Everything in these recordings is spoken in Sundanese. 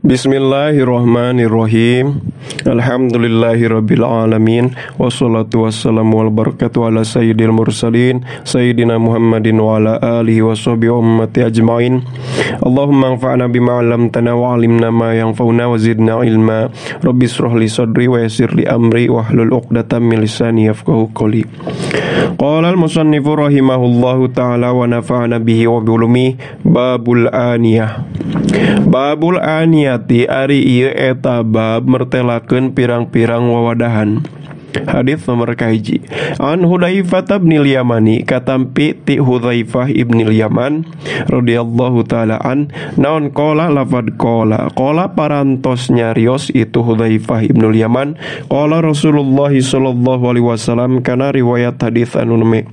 Bismillahirrahmanirrahim. Alhamdulillahirabbil alamin wassalatu wassalamu wal barakatuh ala sayyidil mursalin sayyidina Muhammadin wa ala alihi washabbihi ummati ajmain. Allahumma anfa'na bima 'allamtana wa 'allimna ma yanfa'una wa zidna ilma. Rabbi israh li sadri wa yassir li amri wahlul 'uqdatam min lisani yafqahu qawli. Qala al-musannifu rahimahullahu ta'ala wa nafa'ana bihi wa bi ulumihi. Babul aniyah. Babul aniyati ari ieu eta bab mertelakeun pirang-pirang wawadahan. Hadis nomor kahiji. An Hudzaifah bin Yamani katampi ti Hudzaifah ibn Yaman radhiyallahu taala an naon qala lafad qala qala parantos nyarios itu Hudzaifah ibn Yaman qala Rasulullah sallallahu alaihi wasallam kana riwayat hadis anu neme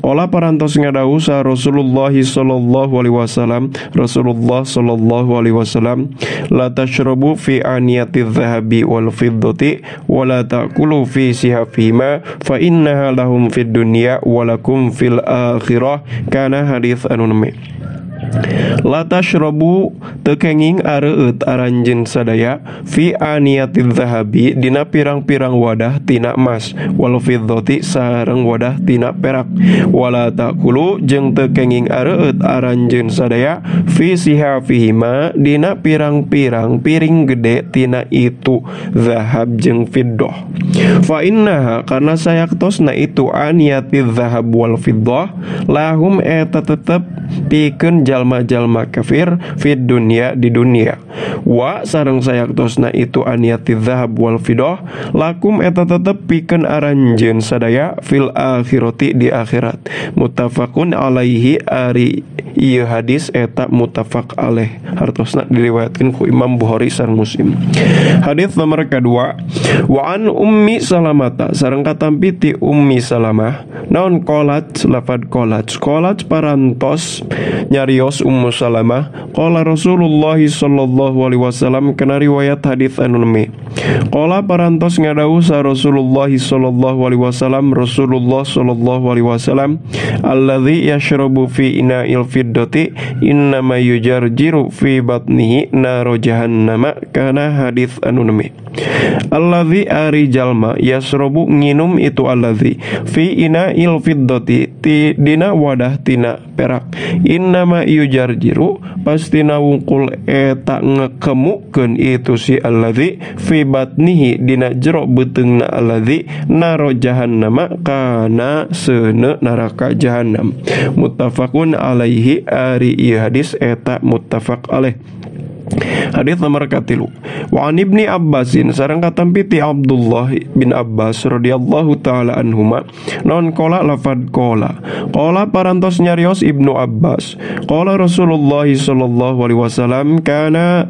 qala parantos ngadawuh sa Rasulullah sallallahu alaihi wasallam Rasulullah sallallahu alaihi wasallam la tashrabu fi aniyati dzahabi wal fiddati wa la ta'kulu fi sihafihima fa innaha lahum fid dunya wa lakum fil akhirah kana hadis anu neme. La tashrabu tekenging areueut aranjeun sadaya fi aniyatiz zahabi dina pirang-pirang wadah tina emas wal fiddati sareng wadah tina perak wala taqulu jeung tekenging areueut aranjeun sadaya fi sihafihima dina pirang-pirang piring gede tina itu zahab jeung fiddah fa innaha karena sayaktosna itu aniyatiz zahab wal fiddah lahum eta tetep pikeun jalma-jalma kafir fid dunya di dunia wa sareng sayaktosna itu aniyati zahab wal fidah lakum eta tetep pikeun aranjeun sadaya fil akhirati di akhirat muttafaqun alaihi ari ieu hadis eta muttafaq alaih hartosna diriwayatkeun ku Imam Bukhari sareng Muslim. Hadis nomor kadua wa an Ummi Salamata sareng katampi ti Ummi Salamah naon qalat lafad qalat qalat parantos nyarios Ummu Salamah qala Rasulullah sallallahu alaihi wasallam kana riwayat hadis anu neme qala parantos ngadawuh sa Rasulullah sallallahu alaihi wasallam Rasulullah sallallahu alaihi wasallam allazi yashrabu fi ina'il fiddati innama yujarjiru fi batnihi naro jahannama kana hadis anu neme. Allazi ari jalma yashrabu nginum itu allazi fi ina'il fiddati ti dina wadah tina perak innama yujarjiru pastina wungkul eta ngekemukeun itu si allazi fi batnihi dina jero beuteungna allazi naro jahannama kana seuneu neraka jahannam muttafaqun alaihi ari ieu hadis eta muttafaq alaih. Hadis nomor katilu wa an Ibni Abbasin sareng katampi ti Abdullah bin Abbas radhiyallahu taala anhuma non qala lafad qala qala parantos nyarios Ibnu Abbas qala Rasulullah sallallahu alaihi wasallam kana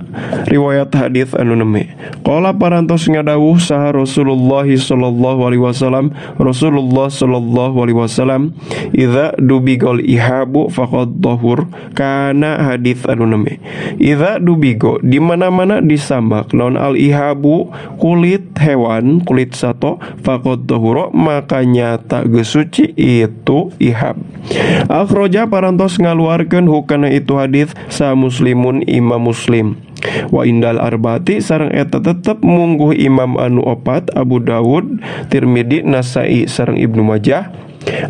riwayat hadis anu neme qala parantos ngadawuh saha Rasulullah sallallahu alaihi wasallam Rasulullah sallallahu alaihi wasallam idza dubigol ihabu faqad tahur kana hadis anu neme idza dubigo di mana-mana disamak non al ihabu kulit hewan kulit sato faqad tahuro maka nyata geus suci itu ihab. Akhroja parantos ngaluarkeun hukana itu hadis sa muslimun imam Muslim wa indal arbaati sareng eta tetep mungguh imam anu opat Abu Dawud Tirmidzi Nasai sareng Ibnu Majah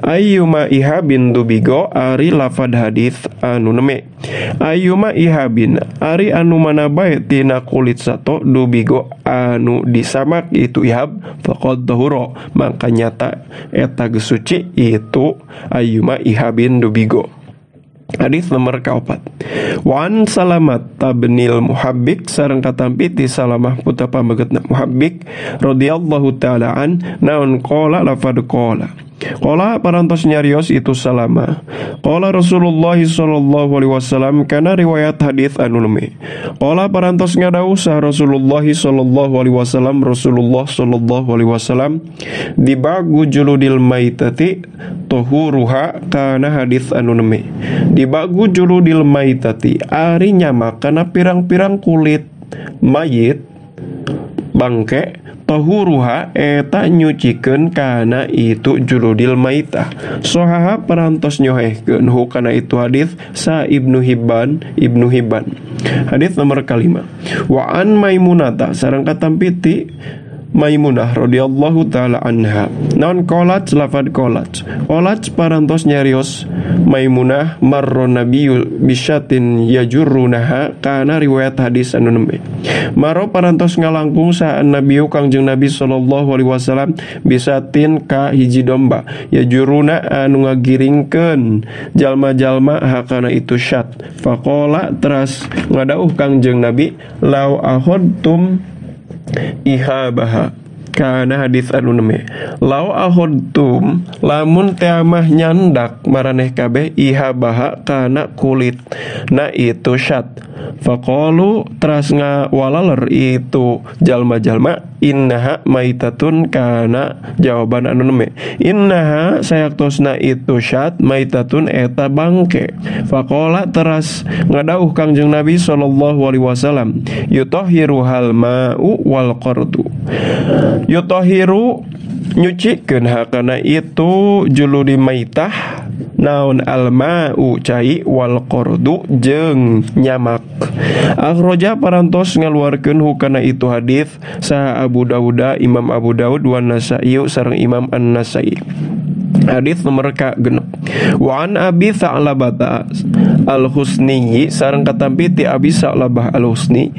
ayyuma ihabin dubigo ari lafad hadis anu neme ayyuma ihabin ari anu mana bae tina kulit sato dubigo anu disamak itu ihab faqad tahuro maka nyata eta geus suci itu ayyuma ihabin dubigo. Hadis nomor kaopat wa an Salamat binil Muhabbik sareng katampi ti Salamah putra pamegetna Muhabbik radhiyallahu taala an naon qala lafad qala qala parantos nyarios itu Salamah qala Rasulullah sallallahu alaihi wasallam kana riwayat hadis anu neme qala parantos ngadawuh sa Rasulullah sallallahu alaihi wasallam Rasulullah sallallahu alaihi wasallam dibagu juludil maitati tohuruha kana hadis anu neme dibagu juludil maitati ari nyamak kana pirang-pirang kulit mayit bangke Tahuruha eta nyucikeun kana itu juludil maitah. Sohaha parantos nyohehkeun hu kana itu hadis sa Ibnu Hibban, Ibnu Hibban. Hadis nomor kalima. Wa an Maimunata sareng katampi ti Maimunah radhiyallahu taala anha. Naon qolat lafad qolat. Qolat parantos nyarios Maimunah marra nabiyyu bisyatin yajurrunaha kana riwayat hadis anu nembe. Maro parantos ngalangkung saha nabiyu Kangjeng Nabi sallallahu alaihi wasallam bisatin ka hiji domba yajuruna anu ngagiringkeun jalma-jalma hakana itu syat. Faqala teras ngadauh Kangjeng Nabi lau akhadtum ihabaha kana hadis anu neme lau akhadtum lamun teamah nyandak maraneh kabeh ihabaha kana kulit na itu syat. Faqalu teras ngawalaler itu jalma-jalma innaha maitatun kana jawaban anu neme innaha sayaktosna itu syat maitatun eta bangke. Faqala teras ngadauh Kangjeng Nabi sallallahu alaihi wasallam yutahhiru hal ma'u wal qardu yutahhiru nyucikeun hakana itu juludi maitah naon alma'u cai wal qardu jeung nyamak. Akhraja parantos ngaluarkeun hukana itu hadis saha Abu Dawud, Imam Abu Dawud wa Nasa'i sareng Imam An-Nasa'i. Hadis nomor ka-6. Wa an Abi Tha'labah Al-Husni sareng katampi ti Abi Tha'labah Al-Husni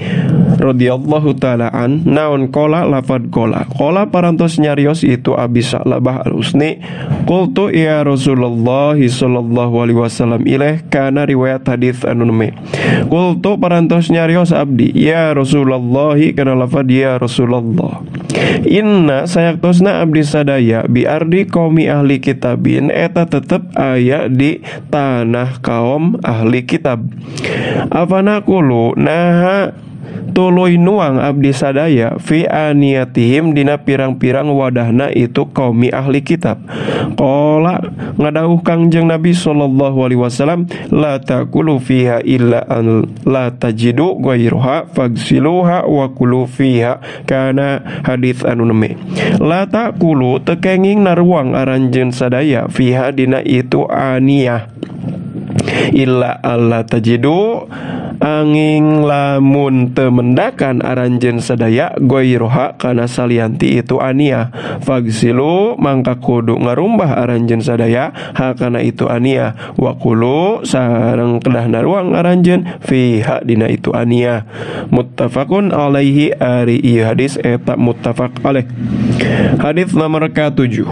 radhiyallahu taala an naon qala lafad qala. Qala parantos nyarios itu Abi Tha'labah Al-Husni qultu ya Rasulullah sallallahu alaihi wasallam ilaih kana riwayat hadis anu neme. Qultu parantos nyarios abdi ya Rasulullah kana lafad ya Rasulullah. Inna sayaktosna abdi sadaya bi ardi qaumi ahli kitabin eta tetep aya di tanah kaum ahli kitab. Afana kulu naha tuluy nuang abdi sadaya fi aniyatihim dina pirang-pirang wadahna itu kaumi ahli kitab. Qala ngadauh Kangjeng Nabi sallallahu alaihi wasallam la taqulu fiha illa an la tajidu ghairuha fagsiluha wa kulu fiha kana hadis anu neme. La taqulu tekenging naruang aranjeun sadaya fiha dina itu aniyah illa alla tajidu angin lamun temendakan aranjeun sadaya goiroha kana salianti itu aniyah fagsilu mangka kudu ngarumbah aranjeun sadaya hakana itu aniyah wa kulu sareng kedah naruang aranjeun fiha dina itu aniyah. Muttafaqun alaihi ari ieu hadis eta muttafaq alaih. Hadis nomor ka-7.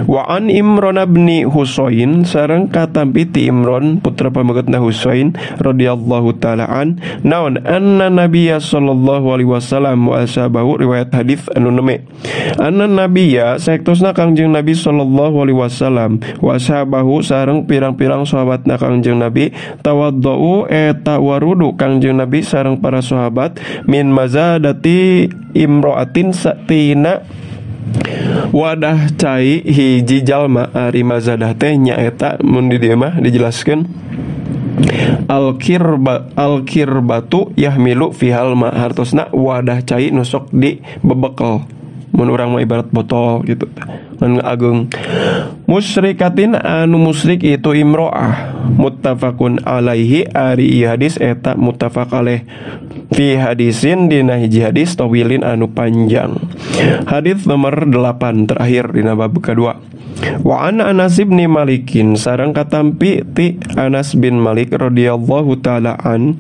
Wa an Imran bin Husain sareng katampi ti Imran putra pamegetna Husain radhiyallahu taala an naon anna nabiyya sallallahu alaihi wasallam wa ashabahu riwayat hadis anu neme anna nabiyya saektosna Kangjeng Nabi sallallahu alaihi wasallam wa ashabahu sareng pirang-pirang sahabatna Kangjeng Nabi tawaddau eta warudu Kangjeng Nabi sareng para sahabat min mazadati imro'atin satina wadah cai hiji jalma. Ari mazadah teh nyaeta mun di dieu mah dijelaskeun al-kirbatu yahmilu fihal ma hartosna wadah cai nusok di bebekel mun urang mah ibarat botol gitu anu ageung. Musyrikatin anu musyrik itu imro'ah muttafaqun alaihi ari ieu hadis eta muttafaq alaih fi hadisin dina hiji hadis tawilin anu panjang. Hadis nomor 8 terakhir dina bab kedua. Wa an Anas bin Malikin sareng katampi ti Anas bin Malik radhiyallahu taala an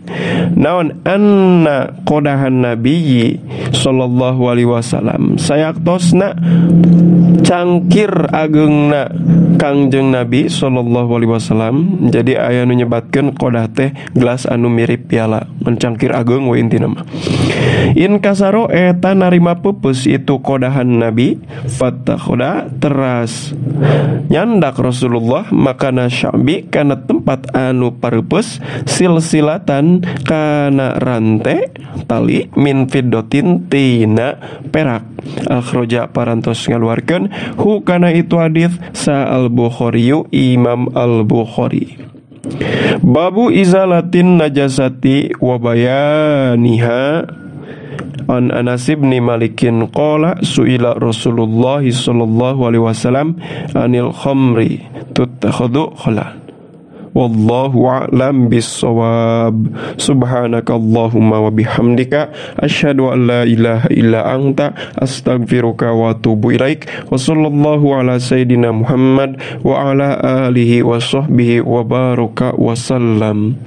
naon anna qodahan nabiyyi sallallahu alaihi wasallam sayaktosna cangkir ageungna Kangjeng Nabi sallallahu alaihi wasallam. Jadi aya nu nyebatkeun qodah teh gelas anu mirip piala, mencangkir ageung we intina mah. In kasaro eta narima peupeus itu qodahan Nabi fatakhoda teras nyandak Rasulullah makana sya'bi kana tempat anu pareupeus silsilatan kana rante tali min fiddatin tina perak. Akhroja parantos ngaluarkeun hu kana itu hadis sa al-Bukhari Imam al-Bukhari. Babu izalatin najasati wa bayaniha An Anas bin Malikin qala suila Rasulullah sallallahu alaihi wasallam anil khamri tuttakhadhu khalan. Wallahu a'lam bissawab. Subhanakallahumma wa bihamdika asyhadu an la ilaha illa anta astaghfiruka wa atubu ilaik. Wa sallallahu ala sayyidina Muhammad wa ala alihi wa sahbihi wa baraka wa sallam.